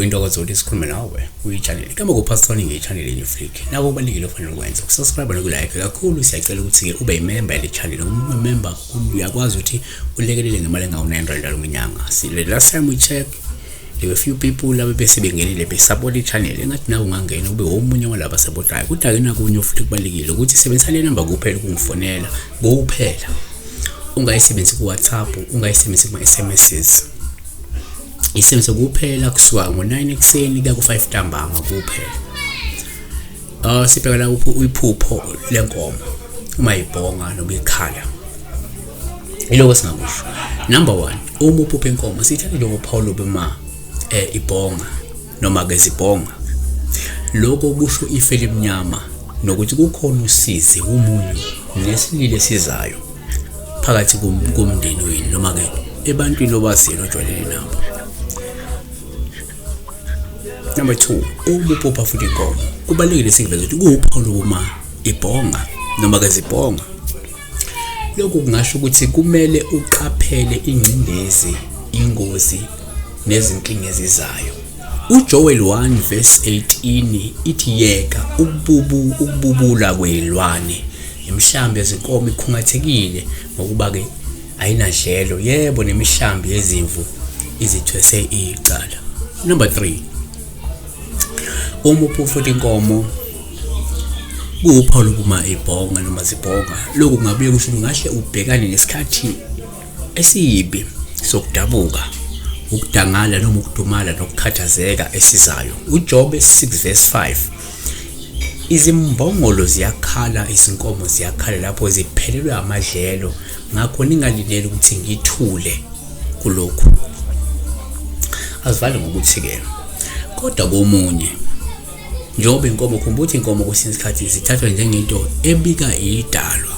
Kuyintokozo ukuthi sikhulume nawe kwi-channel kama ku-Pastor nge-channel yeNewFreak. Nako kubalulekile ofanele ukwenza ukusubscribe nokulike kakhulu. Siyacela ukuthi-ke ube yimember yale channel. Uma member uyakwazi ukuthi ulekelele ngemali engawu-9 rand njalo ngenyanga. The last time we check, there were few people laba bese bengenile besupport i-channel. Engathi nawe ungangena ube omunye walaba supportayo. Kodwa-ke nakunye futhi kubalulekile ukuthi sebenzisa le namba kuphela ukungifonela kuphela, ungayisebenzisi ku-WhatsApp, ungayisebenzisi kuma-SMSs. Isebenzise kuphela kusuka ngo-9 ekuseni kuya ku-5 ntambama kuphela. Sibheka la iphupho lenkomo uma ibhonga noma ikhala. Iloko esingakusho. Number 1, uma uphupha inkomo, sithathe njengophawu lobe ma ibhonga noma ke zibhonga. Lokho kusho ife elimnyama nokuthi kukhona usizi, umunyu nesililo esizayo phakathi komndeni wenu noma ke ebantwini obaziyo ojwayelene nabo. Number 2, uma uphupha futhi inkomo, kubalulekile sikuveze ukuthi kuwuphawu lokuma ibhonga noma ke zibhonga. Lokhu kungasho ukuthi kumele uqaphele ingcindezi, ingozi nezinkinga ezizayo. UJoel 1 verse 18 ithi yeka ukububula kwezilwane, imihlambi yezinkomo ikhungathekile ngokuba ke ayinadlelo, yebo nemihlambi yezimvu izithwese icala. Number 3, uma uphupha inkomo kuwuphawu lokuma ibhonga noma zibhonga, lokhu kungabuye kusho ukuthi ngahle ubhekane nesikhathi esibi sokudabuka, ukudangala noma ukudumala nokukhathazeka esizayo. UJobe 6 verse 5, izimbongolo ziyakhala, izinkomo ziyakhala lapho ziphelelwe amadlelo, ngakho ningalindeli ukuthi ngithule kulokhu. Azivale ngokuthi-ke kodwa komunye, njengoba inkomo, khumbula ukuthi inkomo kwesinye isikhathi zithathwa njengento ebika idalwa,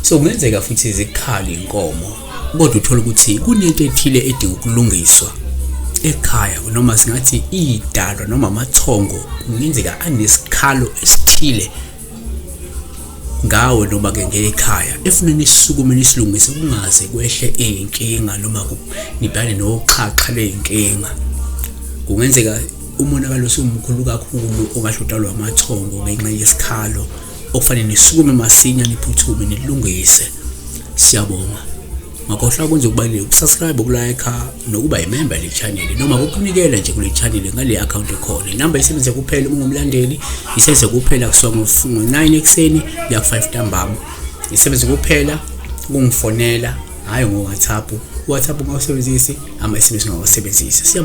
so kungenzeka futhi zikhale inkomo kodwa uthole ukuthi kunento ethile edinga ukulungiswa ekhaya, noma singathi idalwa noma amathongo kungenzeka anesikhalo esithile ngawe noma ke ngekhaya efuna nisukume nisilungise kungaze kwehle iy'nkinga noma nibhekane noxhaxha ley'nkinga. Kungenzeka umonakalo usumkhulu kakhulu ongahle udalwe amathongo ngenxa yesikhalo okufanele nisukume masinya niphuthume nilungise. Siyabonga. Ngakhohlwa ukwenza okubalulekile, ukusubscribe, ukulike nokuba yimember le channel noma ukunikela nje kule channel ngale account ekhona. Inamba isebenza kuphela uma ungumlandeli, isebenza kuphela kusuka ngo-9 ekuseni kuya ku-5 ntambama. Isebenza kuphela ukungifonela, hhayi ngo-WhatsApp. WhatsApp ungawusebenzisi, ama-SMS ungawasebenzisi.